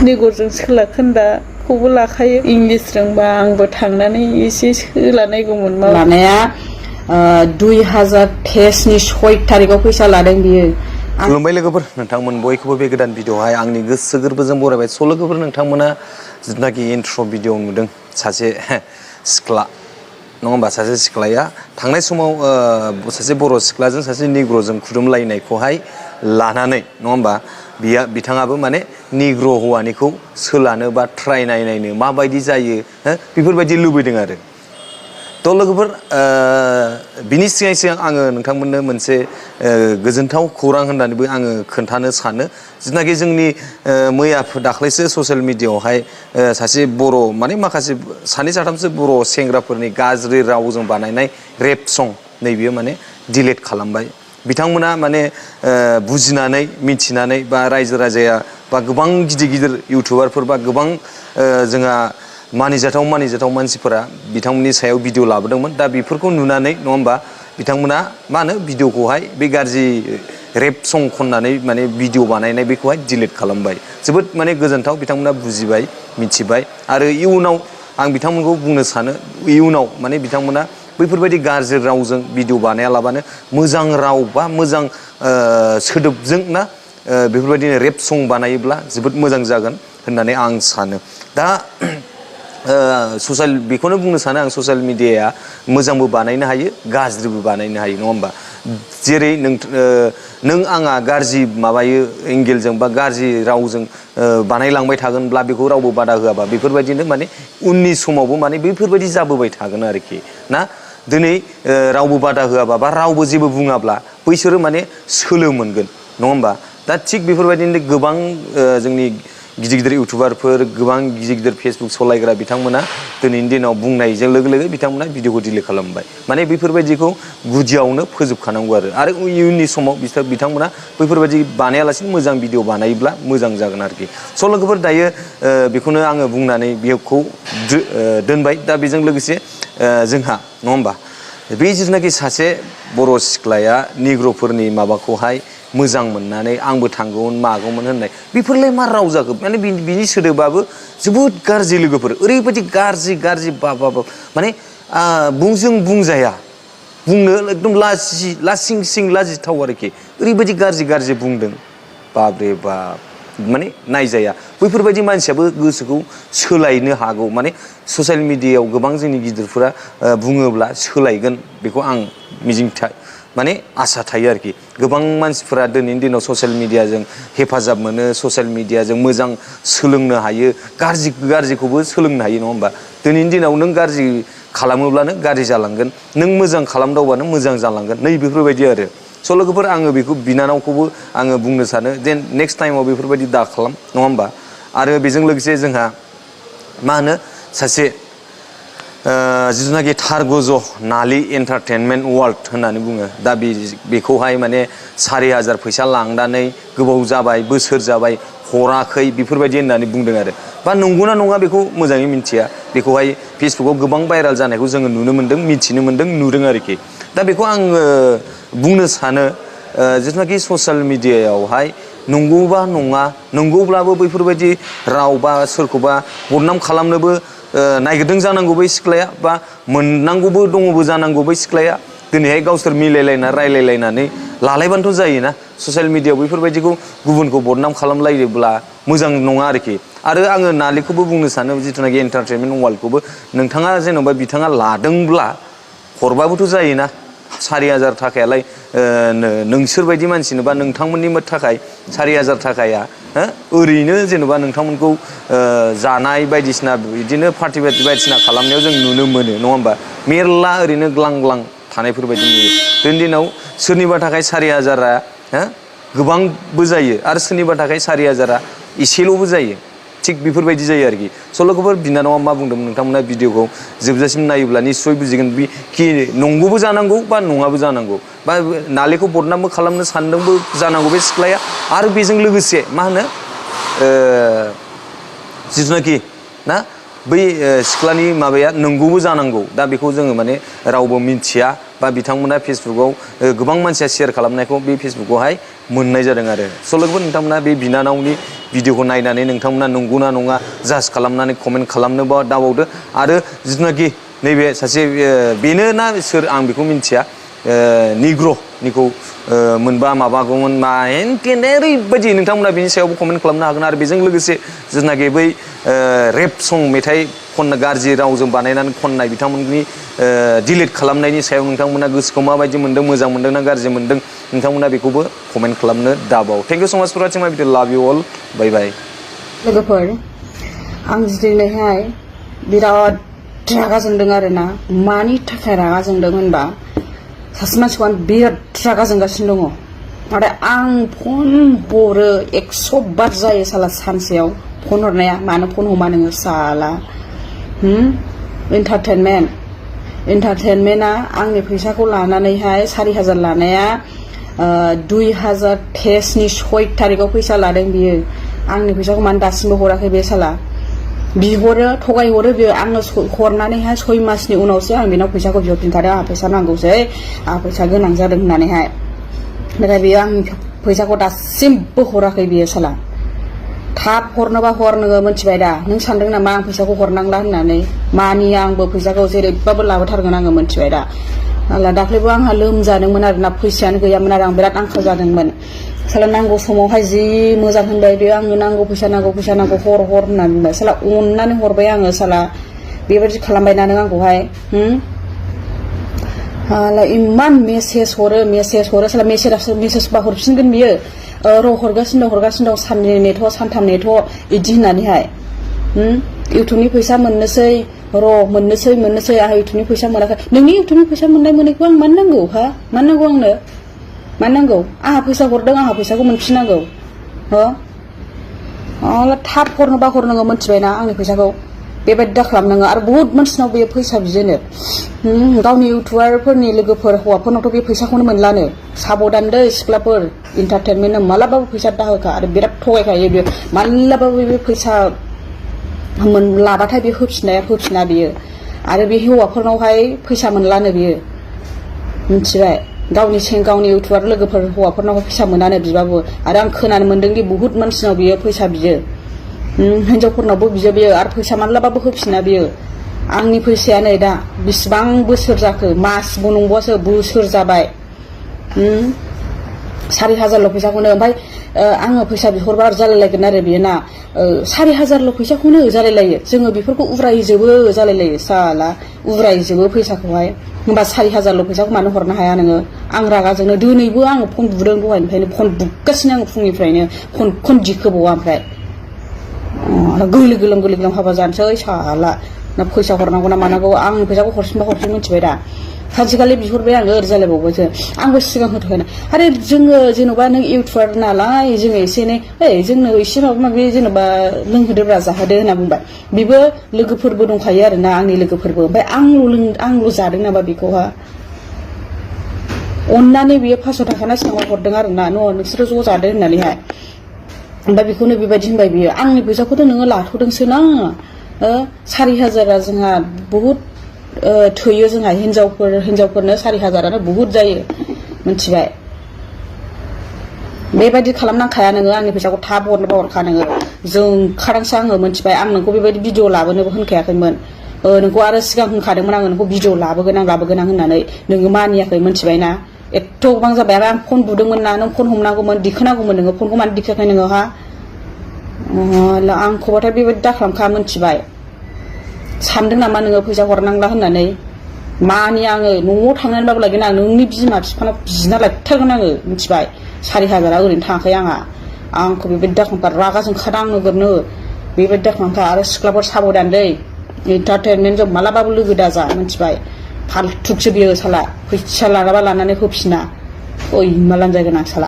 निगरजों सोलाखोन्दाखौबो लाखायो इंलिस रोंबा आंबो थांनानै एसे सोलानायगौमोन लानाया 2000 पेजनि 6 तारिखआव फैसा लादों बियो खुलुमबाय लोगोफोर नोंथांमोन बयखौबो बे गोदान भिडिअआवहाय आंनि गोसो गोरबोजों बरायबाय स' लोगोफोर नोंथांमोना जिथुनाखि इन्ट्र' भिडिअ नुदों सासे सिख्ला नङा होमबा सासे सिख्लाया थांनाय समाव सासे बर' सिख्लाजों सासे निग्र'जों खुदुमलायनायखौहाय लानानै नङा होमबा बिथाङाबो माने निग्र' हौवानिखौ सोलानो बा ट्राय नायनो माबायदि जायो बेफोरबायदि लुबैदों आरो थ' लोगोफोर बिनि सिगां आङो नोंथांमोननो मोनसे गोजोनथाव खौरां होननानैबो आङो खोन्थानो सानो जिथुनाखि जोंनि मैया दाख्लैसो ससियेल मिडियाआवहाय सासे बर' माने माखासे सानै साथामसो बर' सेंग्राफोरनि गाज्रि रावजों बानायनाय रेप सं नैबेयो माने डिलिट खालामबाय बिथांमोना माने बुजिनानै मिथिनानै बा रायजो राजाया बा गोबां गिदिर गिदिर इउटुबारफोर बा गोबां जोंहा मानिजाथाव मानसिफोरा बिथांमोननि सायाव भिडिअ लाबोदोंमोन दा बेफोरखौ नुनानै नङा होमबा बिथांमोना मा होनो भिडिअखौहाय बे गाज्रि रेप सं खननानै माने भिडिअ बानायनाय बेखौहाय डिलिट खालामबाय जोबोद माने गोजोनथाव बिथांमोना बुजिबाय मिथिबाय आरो इयुनाव आं बिथांमोनखौ बुंनो सानो इयुनाव माने बिथांमोना बैफोरबायदि गाज्रि रावजों भिडिअ बानायालाबानो मोजां राव बा मोजां सोदोबजों ना बेफोरबायदिनो रेप सं बानायोब्ला जोबोद मोजां जागोन होननानै आं सानो दा बेखौनो बुंनो सानो आं ससियेल मिडियाया मोजांबो बानायनो हायो गाज्रिबो बानायनो हायो नङा होमबा जेरै नों आंहा गाज्रि माबायो एंगेलजों बा गाज्रि रावजों बानायलांबाय थागोनब्ला बेखौ रावबो बादा होआबा बेफोरबायदिनो माने उननि समावबो माने बेफोरबायदि जाबोबाय थागोन आरोखि ना दिनै रावबो बादा होआबा बा रावबो जेबो बुङाब्ला बैसोरो माने सोलो मोनगोन नङा होमबा दा थिग बेफोरबायदिनो गोबां जोंनि गिदिर गिदिर इउटुबारफोर गोबां गिदिर गिदिर फेसबुक सालायग्रा बिथांमोना दिनैनि दिनाव बुंनायजों लोगो लोगो बिथांमोना भिडिअखौ डिलिट खालामबाय माने बेफोरबायदिखौ गुदियावनो फोजोबखानांगौ आरो इयुननि समाव बिथांमोना बैफोरबायदि बानायालासिनो मोजां भिडिअ बानायोब्ला मोजां जागोन आरोखि स' लोगोफोर दायो बेखौनो आङो बुंनानै बेखौ दोनबाय दा बेजों लोगोसे जोंहा नङा होमबा बे जिथुनाखि सासे बर' सिख्लाया निग्र'फोरनि माबाखौहाय मोजां मोननानै आंबो थांगौमोन मागौमोन होननाय बेफोरलाय मा राव जाखो माने बिनि सोदोबाबो जोबोद गाज्रि लोगोफोर ओरैबायदि गाज्रि बाबा माने बुंजाया बुंनो एकदम लासिं लाजिथाव आरोखि ओरैबायदि गाज्रि बुंदों बाब्रे बाब माने नायजाया बैफोरबायदि मानसियाबो गोसोखौ सोलायनो हागौ माने ससियेल मिडियायाव गोबां जोंनि गिदिरफोरा बुङोब्ला सोलायगोन बेखौ आं माने आसा थायो आरोखि गोबां मानसिफोरा दिनैनि दिनाव ससियेल मिडियाजों हेफाजाब मोनो ससियेल मिडियाजों मोजां सोलोंनो हायो गाज्रिखौबो सोलोंनो हायो नङा होमबा दिनैनि दिनाव नों गाज्रि खालामोब्लानो गाज्रि जालांगोन नों मोजां खालामदावबानो मोजां जालांगोन नै बेफोरबायदि आरो स' लोगोफोर आङो बेखौ बिनानावखौबो आङो बुंनो सानो जे नेक्स्ट टाइमाव बेफोरबायदि दा खालाम नङा होमबा आरो बेजों लोगोसे जोंहा मा होनो सासे जिथुनाखि थारगज नालि एन्टारटेनमेन्ट वार्ल्ड होननानै बुङो दा बेखौहाय माने 4000 फैसा लांनानै गोबाव जाबाय बोसोर जाबाय हराखै बेफोरबायदि होननानै बुंदों आरो बा नंगौना नङा बेखौ मोजाङै मिथिया बेखौहाय फेसबुकाव गोबां भाइराल जानायखौ जोङो नुनो मोन्दों मिथिनो मोन्दों नुदों आरोखि दा बेखौ आङो बुंनो सानो जिथुनाखि ससियेल मिडियायावहाय नंगौबा नङा नंगौब्लाबो बैफोरबायदि राव बा सोरखौबा बदनाम खालामनोबो नागिरदों जानांगौ बै सिख्लाया बा मोननांगौबो दङबो जानांगौ बै सिख्लाया दिनैहाय गावसोर मिलायलायना रायलायलायनानै लालायबानोथ' जायोना ससियेल मिडियायाव बैफोरबायदिखौ गुबुनखौ बदनाम खालामलायोब्ला मोजां नङा आरोखि आरो आङो नालिखौबो बुंनो सानो जिथुनाखि एन्टारटेनमेन्ट वार्ल्डखौबो नोंथाङा जेन'बा बिथाङा लादोंब्ला हरबाबोथ' जायोना 4000 थाखायालाय नोंसोरबायदि मानसिनो बा नोंथांमोननि थाखाय 4000 थाखाया ओरैनो जेन'बा नोंथांमोनखौ जानाय बायदिसिना बिदिनो पार्टि बायदिसिना खालामनायाव जों नुनो मोनो नङा होमबा मेरला ओरैनो ग्लां थानायफोरबायदि नुयो दिनैनि दिनाव सोरनिबा थाखाय 4000आ गोबांबो जायो आरो सोरनिबा थाखाय 4000आ एसेल'बो जायो थिग बेफोरबायदि जायो आरोखि स' लोगोफोर बिनानावा मा बुंदोंमोन नोंथांमोना भिडिअखौ जोबजासिम नायोब्ला निस्सय बुजिगोन कि नंगौबो जानांगौ बा नङाबो जानांगौ बा नालेखौ बदनामबो खालामनो सानदोंबो जानांगौ बे सिख्लाया आरो बेजों लोगोसे मा होनो जिथुनाखि ना बै सिख्लानि माबाया नंगौबो जानांगौ दा बेखौ जोङो माने रावबो मिन्थिया बा बिथांमोना फेसबुकाव गोबां मानसिया शेयार खालामनायखौ बे फेसबुकावहाय मोननाय जादों आरो स' लोगोफोर नोंथांमोना बे बिनानावनि भिडिअखौ नायनानै नोंथांमोना नंगौना नङा जाज खालामनानै कमेन्ट खालामनो दाबावदो आरो जिथुनाखि नैबे सासे बेनो ना सोर आं बेखौ मिन्थिया निग्र'निखौ मोनबा माबागौमोन मा हेनटेन ओरैबायदि नोंथांमोना बेनि सायावबो कमेन्ट खालामनो हागोन आरो बेजों लोगोसे जिथुनाखि बै रेप सं मेथाइ खननो गाज्रि रावजों बानायनानै खननाय बिथांमोननि डिलिट खालामनायनि सायाव नोंथांमोना गोसोखौ माबायदि मोन्दों मोजां मोन्दों ना गाज्रि मोन्दों नोंथांमोना बेखौबो कमेन्ट खालामनो दाबाव थेंक इउ सो माच फर वाचिं माय भिडिअ लाभ इउ अल बाय बाय लोगोफोर आं दिनैहाय बिराद रागा जोंदों आरोना मानि थाखाय रागा जोंदों होनबा सासे मानसिखौ आं बिराद रागा जोंगासिनो दङ नाथाय आं फन हरो 100 बार जायो साला सानसेयाव फन हरनाया मानो फन हमा नोङो साला इन्टारटेनमेन्टआ आंनि फैसाखौ लानानैहाय 4000 लानाया 2000 पेजनि 6 तारिखआव फैसा लादों बियो आंनि फैसाखौ मानो दासिमबो हराखै बे साला बिहरो थगायहरो बियो आङो हरनानैहाय 6 मासनि उनावसो आं बेनाव फैसाखौ बिहरफिनखादों आंहा फैसा नांगौसै आंहा फैसा गोनां जादों होननानैहाय नाथाय बियो आंनि फैसाखौ दासिमबो हराखै बियो साला थाब हरनोबा हर नोङो मिथिबाय दा नों सानदों नामा आं फैसाखौ हरनांला होननानै मानि आंबो फैसाखौ जेरैबाबो लाबोथारगोन आङो मिथिबाय दा आला दाख्लैबो आंहा लोमजादोंमोन आरोना फैसायानो गैयामोन आरो आं बिराद आंखाल जादोंमोन साला नांगौ समावहाय जि मोजां होनबाय बे आंनो नांगौ फैसा नांगौ हर होननानै बुंबाय साला अननानै हरबाय आङो साला बेबायदि खालामबायना नों आंखौहाय हाला इमान मेसेज हरो साला मेसेज बा हरफिनगोन बियो र' हरगासिनो दं साननै नेथ' सानथाम नेथ' इदि होननानैहाय इउटुबनि फैसा मोननोसै र' मोननोसै आंहा इउटुबनि फैसा मोनाखै नोंनि इउटुबनि फैसा मोननाय मोनैखौ आं मानो नांगौ मानो नांगौ आंनो मानो नांगौ आंहा फैसा हरदों आंहा फैसाखौ मोनफिननांगौ थाब हरनोबा हर नोङो मिथिबायना आंनि फैसाखौ बेबायदि दा खालामनाङो आरो बहुत मानसिनाव बे फैसा बिजेनो गावनि इउटुबारफोरनि लोगोफोर हौवाफोरनावथ' बे फैसाखौनो मोनलानो साबधान दै सिख्लाफोर इन्टारटेनमेन्टनो मालाबाबो फैसा दाहोखा आरो बिराद थगायखायो बियो मालाबाबो बे फैसा लाबाथाय बे होफिना बियो आरो बे हौवाफोरनावहाय फैसा मोनलानो बियो मिथिबाय गावनि इउटुबार लोगोफोर हौवाफोरनाव फैसा मोनानो बिबाबो आरो आं खोनानो मोनदोंदि बहुत मानसिनाव बियो फैसा बियो हिनजावफोरनावबो बियो आरो फैसा मालाबाबो होफिना बियो आंनि फैसाया नै दा बिसिबां बोसोर जाखो मासबो नंबावासो बोसोर जाबाय 4000ल' फैसाखौनो ओमफ्राय आङो फैसा बिहरबा जालायलायगोन आरो बियो ना 4000ल' फैसाखौनो जालायलायो जोङो बेफोरखौ उरायजोबो जालायलायो साला उरायजोबो फैसाखौहाय होमबा 4000ल' फैसाखौ मानो हरनो हाया नोङो आं रागा जोंनो दिनैबो आङो फन बुदों दहायनिफ्रायनो फन बुगासिनो आङो फुंनिफ्रायनो खन दिखोबावा ओमफ्राय गोरलै गोलोम हाबा जानोसै साला ना फैसा हरनांगौ ना मानांगौ आंनि फैसाखौ हरफिन मिथिबाय दा सानसेखालि बिहरबाय आङो ओरै जालायबावबायसो आंबो सिगां होथ'खायना आरो जोङो जेन'बा नों इउटुबार नालाय जोङो एसे एनै जोंनो एसे माबा माबि जेन'बा लोंहोदोब्रा जाहोदो होनना बुंबाय बेबो लोगोफोरबो दंखायो आरोना आंनि लोगोफोरबो ओमफ्राय आंल' जादों नामा बेखौहा अननानै बियो 500 थाखाना सिगाङाव हरदों आरोना नोंसोरो ज' जादो होननानैहाय ओमफ्य बेखौनो बेबायदि होनबाय बियो आंनि फैसाखौथ' नोङो लाथ'दोंसो ना 4000आ जोंहा बहुत थोयो जोंहा हिनजावफोरनो 4000आनो बहुत जायो मिथिबाय बेबायदि खालामनांखाया नोङो आंनि फैसाखौ थाब हरनोबा हरखा नोङो जोंखादांसो आङो मिथिबाय आं नोंखौ बेबायदि भिडिअ लाबोनोबो होनखायाखैमोन नोंखौ आरो सिगां होनखादोंमोन आङो नोंखौ भिडिअ लाबोगोन आं होननानै नोङो मानियाखै मिथिबायना एथ' गोबां जाबाय आरो आं फन बुदोंमोन ना नों फन हमनांगौमोन दिखोनांगौमोन नोङो फनखौ मानो दिखायाखै नोङो आंखौबाथाय बेबायदि दाखालामखा मिथिबाय सानदों नामा नोङो फैसा हरनांला होननानै मानि आङो न'आव थांनानैबाबो लायगोन आं नोंनि बिमा बिफानाव बिना लायथारगोन आङो मिथिबाय 4000आ ओरैनो थाङाखै आंखौ बेबायदि दाखालामखा रागा जोंखादों आं नोगोरनो बेबायदि दाखालामखा आरो सिख्लाफोर साबधान दै इन्टारटेनमेन्टजों मालाबाबो लोगो दाजा मिथिबाय फाल्थुसो बियो साला फैसा लानानै होफिना मा लानजायगोन आं साला